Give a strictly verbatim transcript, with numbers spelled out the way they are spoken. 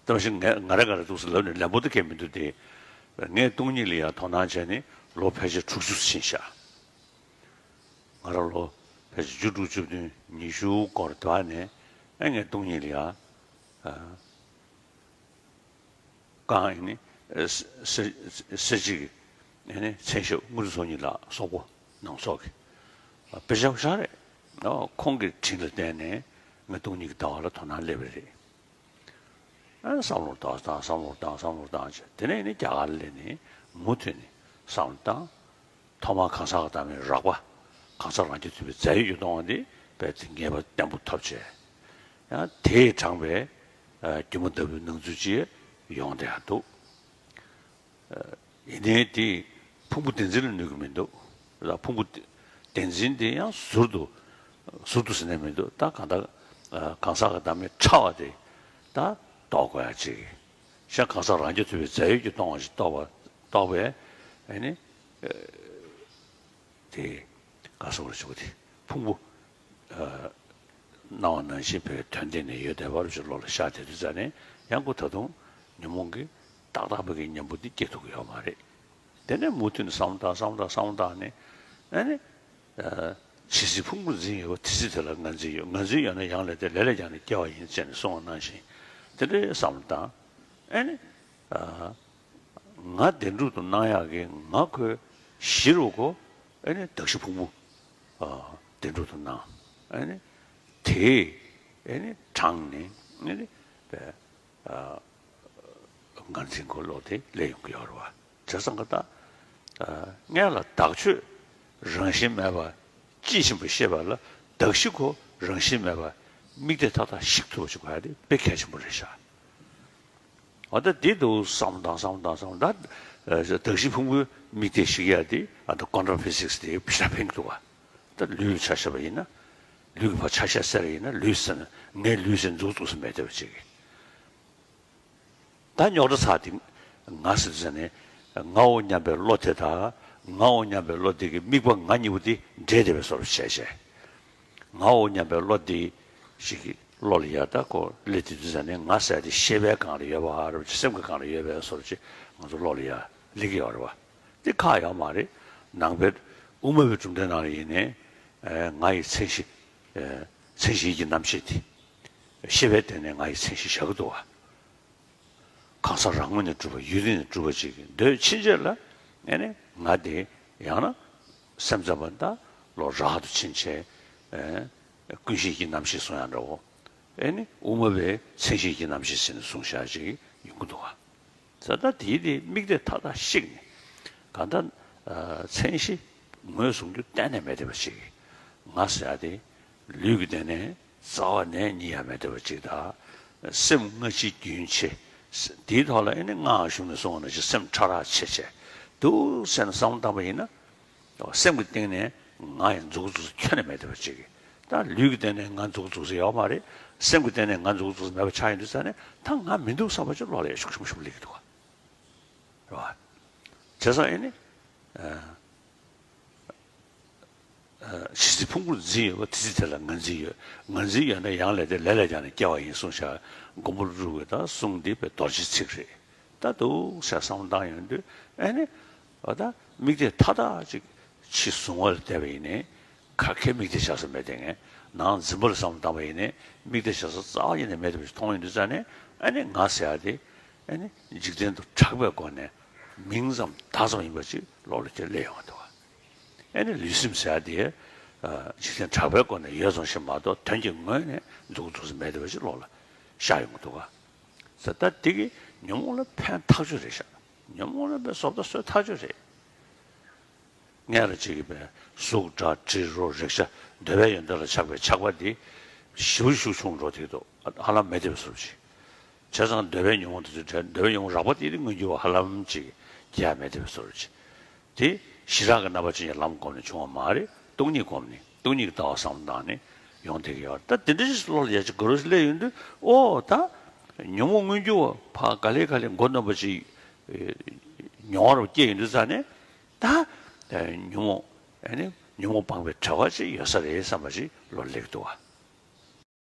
ད་མ་གཞི་ང་ང་རེ་ང་རེ་འདུག་སེ་ལབ་ནས་ལན་པོ་དེ་གས་མི་འདུག་སྟེ། ངས་སྟོང་ཉིད་ལ་ཡང་དོ་སྣང་བྱས་ནས་ལོ་ཕལ་ཆེར་དྲུག་ཅུ་ཕྱིན་ཤག་ང་རང་ལོ་ཕལ་ཆེར་བཅུ་དྲུག་བཅུ་བདུན་ཉི་ཤུ་སྐོར་དུ་བ་ནས། ཨ་ངས་སྟོང་ཉིད་ལ་ཡང་ཨ་རྐང་ཨེ་ནི་ཨ་ས་ས་ས་གཅིག་ཨེ་ནི་མཚན་ཞབས་དངུལ་ཚོགས་གཉིས་ལ་སོག་པོ་ནང་སོག་གི་ཨ་དཔེ་ཆ་ཤ་རེད། ཨ་ཁོང་གི་དྲིན་ལ་བརྟེན་ནས་ང་སྟོང་ཉིད་ཀྱི་ཟླ་བ་ལ་དོ་སྣང་སླེབས་པ་རེད། ཨ་བསམ་བློ་བཏང་བཏང་བསམ་བློ་བཏང་བསམ་བློ་བཏང་བྱས། དེ་ནས་ནི་རྒྱ་གར་སླེབས་ནས་མུ་མཐུད་ནས་བསམ་བློ་བཏང་། ཐོག་མར་གང་ཟག་གི་བདག་མེད་རགས་པ། གང་ཟག་རང་རྐྱ་ཐུབ་པའི་རྫས་ཡོད་ཀྱིས་སྟོང་བ་འདི་རྦད་དེ་ངེས་པ་བརྟན་པོ་ཐོབ་བྱས། ཡང་དེས་དྲངས་པའི་ཨ་སྒྱུ་མ་ལྟ་བུའི་སྣང་ཚུལ་ཅིག་ཡོང་བསྡད་ཡག་འདུག་ཡིན་ནའི་དེ་ཕུང་པོ་བདེན་འཛིན་ལ་གནོད་ཀྱི་མི་འདུག་ལ། ཕུང་པོ་བདེན་འཛིན་དེ་ཡང་ཟུར་དུ་ཟུར་དུ་ཟེར་ནས་མི་འདུག་ད་གང་ལྟར་གང་ཟག་གི་བདག་མེད་ཕྲ་བ་དེ་ད་རྟོགས་དགོས་ཡ་ཅིག་ཤ་གང་ཟག་རང་རྐྱ་ཐུབ་པའི་རྫས་ཡོད་ཀྱིས་སྟོང་བ་ཞིག་རྟོགས་པ་རྟོགས་པས། ཨ་ནི་དེ་ག་སོགས་ལ་ཞུགས་ཏེ་ཕུང་པོ་སྣང་བ་ནང་བཞིན་པའི་དོན་བསྟན་ནས་ཡོད་བསྡད་པ་རུ་ཞིག་བློ་ལ་ཤར་བསྡད་དུས་ཙ་ནས། ཡང་ཁོ་ད་དུང་ཉོན་མོངས་ཀྱི་ཏག་ཏག་པའི་གི་གཉེན་པོ་འདི་སྐྱེ་ཐུབ་ཀྱི་ཡོད་མ་རེད། དེ་ནས་མུ་མཐུད་ནས་བསམ་བློ་བཏང་བསམ་བློ་བཏང་བསམ་བློ་བཏང་ནས། ཨ་ནི་ཇི་སྲིད་ཕུང་པོར་འཛིན་ཡོད་པ་དེ་སྲིད་དེ་ལ་ང་འཛིན་ཡོད། ང་འཛིན་ཡོད་ན་ཡང་ལས་དེ་ལས་ལས་ཀྱང་ནི་སྐྱེ་བ་ཡིན་ཅེས་ནས་གསུངས་པ་ནང་བཞིན། དེ་འདྲའི་བསམ་བློ་བཏང་། ཨ་ནི་ང་བདེན་གྲུབ་ཏུ་སྣང་ཡག་གི་ང་ཁོའི་གཞི་རུ་གོ། ཨ་ནི་གདགས་གཞི་ཕུང་པོ་བདེན་གྲུབ་ཏུ་སྣང་། ཨ་ནི་དེས་ཨ་ནི་དྲངས་ནས་ཨ་ནི་པའི་ངར་འཛིན་གོ་ལོག་དེ་སླེབས་ཡོང་གི་ཡོད་རེད་བ། བྱས་ཙང་ཀ་ད་སྔོན་ལ་དག་ཆོས་རང་བཞིན་མེད་པ་དཔྱིས་ཕྱིན་པ་ཤེས་པ་ལ། གདགས་གཞི་ཁོ་རང་བཞིན་མེད་པ་དམིགས་གཏད་མཐའ་དག་བཤིག་ཐུབ་པ་ཞིག་དགོས་ཡ་དེ་དཔེ་གལ་ཆེན་པོ་རེད་ཤག་འོ་ད་འདི་འདུག་བསམ་དང་བསམ་དང་བསམ་ད། གདགས་གཞི་ཕུང་པོའི་དམིགས་གཏད་བཤིག་ཡ་དེ་ཨ་ད་quantum physics་དེ་ཕྱིར་འཕེན་གྱི་འདུག་བ། ད་ལུས་ལ་ཆ་བཞག་པ་ཡིན་ན། ལུས་ཀྱི་བར་ཆ་ཤས་བསལ་ཡིན་ན། ལུས་ཟེར་ན་ངའི་ལུས་ཟེར་འཛུགས་འཛུགས་སུ་མེད་བསྡད་པ་ཅིག་གིས། ད་རྙོག་དྲ་ཚ་དེ་ང་ཟེར་དུས་ཙ་ནས་ངའོ་སྙམ་པའི་བློ་དེ་དང་། ངའོ་སྙམ་པའི་བློ་དེ་གི་དམིགས་པ་ང་གཉིས་པོ་དེ་འདྲེས་བསྡད་པའི་བཟོ་འདྲ་བྱས་བྱས། ངའོ་སྙམ་པའི་བློ་དེ་ཞིག་གི་བློ་ལ་ཡ་ད་ཁོ་སླེབས་དུས་ཙ་ནས་ང་ཟེར་ཡ་དེ་ཤེས་པའི་སྒང་ལ་ཡོད་པ་རེད་བ། སེམས་ཀྱི་སྒང་ལ་ཡོད་པའི་བཟོ་འདྲ་ཅིག་ང་ཚོ་བློ་ལ་ཡ་སླེབས་ཀྱི་ཡོད་རེད་བ། དེ་ཁག་ཡོད་མ་རེད། ནང་པའི་དབུ་མ་པའི་གྲུབ་མཐའི་ནང་ལ་ཡིན་ནའི་ང་ཡི་མཚན་གཞི། མཚན་གཞི་ཡིད་ཀྱི་རྣམ་ཤེས་དེ་ཤེས་པའི་སྟེང་ནས་ང་ཡི་མཚན་གཞི་བཞག་གི་འདུག་བ། གང་ཟག་རང་ངོས་ནས་གྲུབ་པ་ཡུལ་དུས་ནས་གྲུབ་པ་ཅིག་གི་འདོད་ཕྱིན་ཆད་ལ། ཨ་ནི་ང་དེ་ཡང་ན་སེམས་ཙམ་པ་ད་ལོ་རགས་དུ་ཕྱིན་ཆད་ཀུན་ཤེས་ཀྱི་རྣམ་ཤེས་གསུང་ཡ་འདྲ་བོ། ཨ་ནི་དབུ་མ་པའི་མཚན་གཞི་ཡིད་ཀྱི་རྣམ་ཤེས་ཟེར་ནས་གསུང་བཞག་ཅིག་ཡོང་གི་འདུག་བ། ད་ལྟ་དེའི་དེ་དམིགས་གཏད་མཐའ་དག་བཤིག་ནས། གང་ལྟར་མཚན་གཞི་ངོས་བཟུང་རྒྱུ་གཏན་ནས་མེད་བསྡད་པ་ཅིག་གིས། ང་ཟེར་ཡ་དེ་ལུས་ཀྱི་སྟེང་ནས་རྩ་བ་ནས་རྙེད་ཡ་མེད་བསྡད་པ་ཅིག་དང་། སེམས་སྔ་ཕྱི་རྒྱུན་ཆད། དེའི་ཐོག་ལ་ཨ་ནི་སྔར་གཞུང་ནས་གསུངས་པ་ནང་བཞིན་སེམས་ཕྲ་རགས་ཆེ་ཆེ་འདུག་ཟེར་ནས་བསམ་བློ་བཏང་པ་ཡིན་ན། སེམས་ཀྱི་སྟེང་ནས་ང་ཡང་འཛུགས་འཛུགས་ཁྱོན་ནས་མེད་བསྡད་པ་ཅིག་གིས། ད་ལུས་ཀྱི་སྟེང་ནས་ང་འཛུགས་འཛུགས་ཡོད་མ་རེད། སེམས་ཀྱི་སྟེང་ནས་ང་འཛུགས་འཛུགས་མེད་པ་ཆགས་ཡོང་དུས་ཙ་ནས། ད་ང་མི་འདུག་བསམ་པ་ཅིག་བློ་ལ་ཡ་ཤུགས་ཆེན་པོ་ཞིག་སླེབས་ཀྱི་འདུག་ག། རེད་བ། བྱས་ཙང་ཨ་ནི། ཨ། ཨ། ཇི་སྲིད་ཕུང་པོར་འཛིན་ཡོད་པ་དེ་སྲིད་དེ་ལ་ང་འཛིན་ཡོད། ང་འཛིན་ཡོད་ན་ཡང་ལས་དེ་ལས་ལས་ཀྱང་ནི་སྐྱེ་བ་ཡིན་གསུངས་ཤག་མགོན་པོ་ཀླུ་སྒྲུབ་ཀྱི་ད་གསུང་འདི་དཔེ་རྡོ་རྗེའི་ཚིག་རེད། ད་འདུག་ཤག་བསམ་བློ་བཏང་ཡོང་དུས་ཨ་ནི། འོ་ད་དམིགས་གཏད་མཐའ་དག་ཅིག་ཕྱི་གཟུང་བ་ལ་བལྟས་པ་ཡིན་ནའི། ག་གེ་དམིགས་གཏད་བྱ་ས་མེད་དེ། ངས་ནང་འཛིན་པ་ལ་བསམ་བློ་བཏང་པ་ཡིན་ནའི་དམིགས་གཏད་བྱ་ས་རྩ་བ་ཉིད་ནས་མེད་དེ་མཐོང་ཡོང་དུས་ཙ་ནས། ཨ་ནི་ང་ཟེར་ཡ་དེ་ཨ་ནི་འཇིག་རྟེན་དུ་གྲགས་པའི་སྒོ་ནས་མིང་ཙམ་བཏགས་ཙམ་ཡིན་པ་ཅིག་བློ་ལ་ཅིག་སླེབས་ཡོང་གི་འདུག་བ། ཨ་ནི་ལུས་སེམས་ཟེར་ཡ་དེ་འཇིག་རྟེན་གྲགས་པའི་སྒོ་ནས་ཡོད་ཙམ་ཞིག་མ་གཏོགས་དོན་གྱི་ངོས་ནས་འཛུགས་འཛུགས་ས་མེད་དེ་བ་ཅིག་བློ་ལ་ཤར་ཡོང་གི་འདུག་བ། ཟེར་ད་དེ་གི་ཉོན་མོངས་ལ་ཕན་ཐག་ཆོད་རེད་ཤག་ཉོན་མོངས་ལ་བཟོ་ལྟ་བཟོས་ཐག་ཆོད་རེད། སྔོན་ལ་ཅིག་གིས་པའི་གཟུགས་སྒྲ་དྲི་རོ་རེག་བྱ་འདོད་པའི་ཡོན་ཏན་ལ་ཆགས་པའི་ཆགས་པ་འདི་ཞེ་པོ་ཤུགས་ཆུང་འགྲོ་དེ་འདུག་ཧ་ལམ་མེད་དེ་བ་བཟོ་ཅིག་བྱས་ཙང་འདོད་པའི་ཉོན་མོངས་དེ་ཚོའི་གྲས། འདོད་པའི་ཉོན་མོངས་རགས་པ་དེ་ནི་མངོན་གྱུར་བ་ཧ་ལམ་ཅིག་གི་ཡ་མེད་དེ་བ་བཟོ་ཅིག་དེ་ཞི་རགས་ཀྱི་རྣམ་པ་ཅན་གྱི་ལམ་བསྒོམས་ནས་བྱུང་བ་མ་རེད། སྟོང་ཉིད་བསྒོམས་ནས། སྟོང་ཉིད་ཀྱི་ལྟ་བ་བསམ་བློ་བཏང་ནས་ཡོང་བསྡད་ཀྱི་ཡོད། ད་དེ་འདྲ་ཞིག་བློ་ལ་ཡ་ཅིག་ག་རེ་ཞིག་སླེབས་ཡོང་དུས། ཨོ་ད་ཉོན་མོངས་མངོན་གྱུར་བ་ཕར་ག་ལེ་ག་ལེ་མགོ་གནོན་པ་ཅིག་མྱོང་བ་སྐྱེས་ཡོང་དུས་ཙ་ནས། ད་ཉོན་མོངས། ཨ་ནི་ཉོན་མོངས་སྤངས་པའི་བྲལ་བ་ཅིག་ཡོད་ས་རེད་བསམ་པ་ཅིག་བློ་ལ་སླེབས་ཀྱི་འདུག་བ།